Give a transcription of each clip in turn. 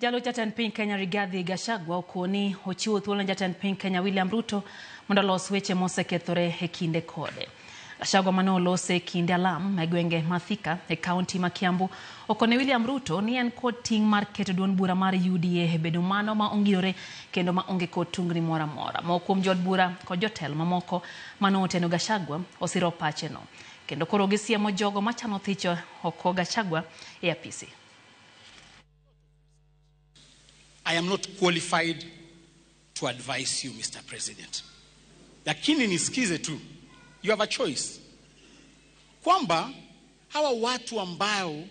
Jalup jatend piny Kenya Rigathi Gachagua okoni ochiwo thuolo ne jatend piny Kenya William Ruto mondo olos weche mosekethore e kinde kode. Gachagua mane olose e kinde alam e gwenge ma Thika e kaunti ma Kiambu okone William Ruto ni en kod ting' mar keto duond bura mar UDA e bedo mano ma ongirore kendo ma onge kod tungni moro amora. Moko kuom jood bura kod jotelo mamoko mane oteno Gachagua osiro pacheno kendo koro gisiemo jogo machano thicho oko Gachagua e apisi. I am not qualified to advise you, Mr. President. Lakini nisikize tu, you have a choice. Kwamba hawa watu ambao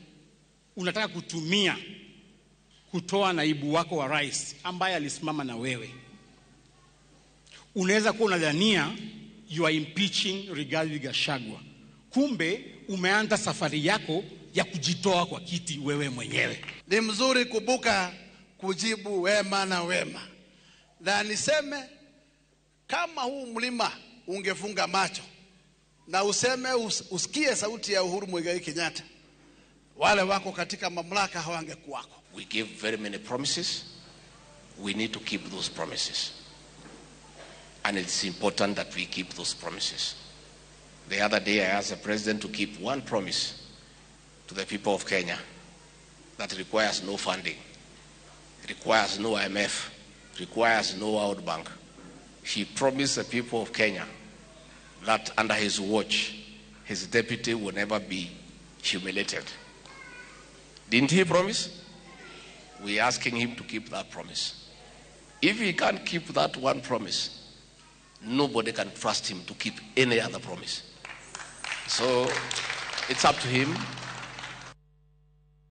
unataka kutumia kutoa naibu wako wa rais ambaye alisimama na wewe, unaweza kuwa unadhania you are impeaching Rigathi Gachagua, kumbe umeanza safari yako ya kujitoa kwa kiti wewe mwenyewe. Ni mzuri kubuka kujibu wema na wema, na niseme kama huu mlima ungefunga macho na useme usikie sauti ya Uhuru Muigai Kenyatta, wale wako katika mamlaka hawangekuwako. We give very many promises. We need to keep those promises. And it's important that we keep those promises. The other day I asked the president to keep one promise to the people of Kenya that requires no funding, requires no IMF, requires no World Bank. He promised the people of Kenya that under his watch, his deputy will never be humiliated. Didn't he promise? We're asking him to keep that promise. If he can't keep that one promise, nobody can trust him to keep any other promise. So it's up to him.